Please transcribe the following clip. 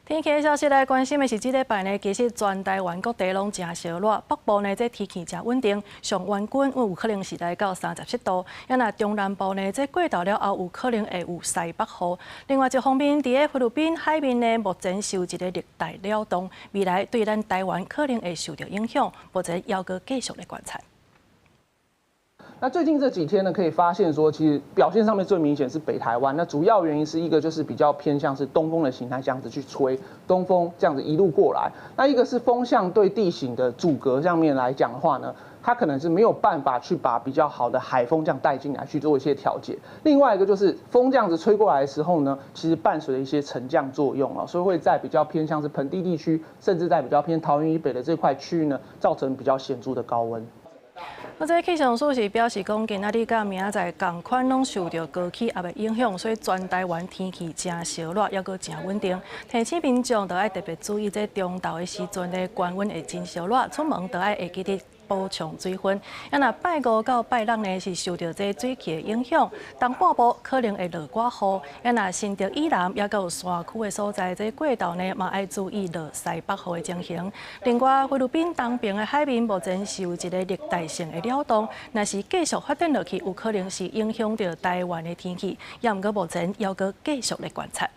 天氣消息來關心的是，這禮拜呢，其實全台灣各地攏誠燒熱，北部呢，這天氣誠穩定，上懸溫有可能是來到37度。啊若中南部呢，這過晝了後有可能會有西北雨。另外一方面，佇咧菲律賓海面呢，目前受一個熱帶擾動，未來對咱台灣可能會受著影響，目前猶閣繼續咧觀察。那最近這幾天呢，可以發現說，其實表現上面最明顯是北台灣。那主要原因是一個就是比較偏向是東風的形態，這樣子去吹東風，這樣子一路過來。那一個是風向對地形的阻隔上面來講的話呢，它可能是沒有辦法去把比較好的海風這樣帶進來去做一些調節。另外一個就是風這樣子吹過來的時候呢，其實伴隨着一些沉降作用啊，所以會在比較偏向是盆地地區，甚至在比較偏桃園以北的這塊區域呢，造成比較顯著的高溫。那這氣象署是表示講，今仔日佮明仔載仝款攏受著高氣壓的影響，所以全台灣天氣誠燒熱，猶閣誠穩定。提醒民眾著愛特別注意，這中晝的時陣呢，高溫會真燒熱，出門著愛會記得補充水分。啊若拜五到拜六呢，是受著這水汽的影響，東半部可能會落寡雨。啊若新竹以南猶閣有山區的所在，這過晝呢嘛愛注意落西北雨的情形。另外，菲律賓東邊的海面目前是有一個熱帶性的擾動，若是繼續發展落去，有可能是影響著台灣的天氣。也毋過目前猶閣繼續咧觀察。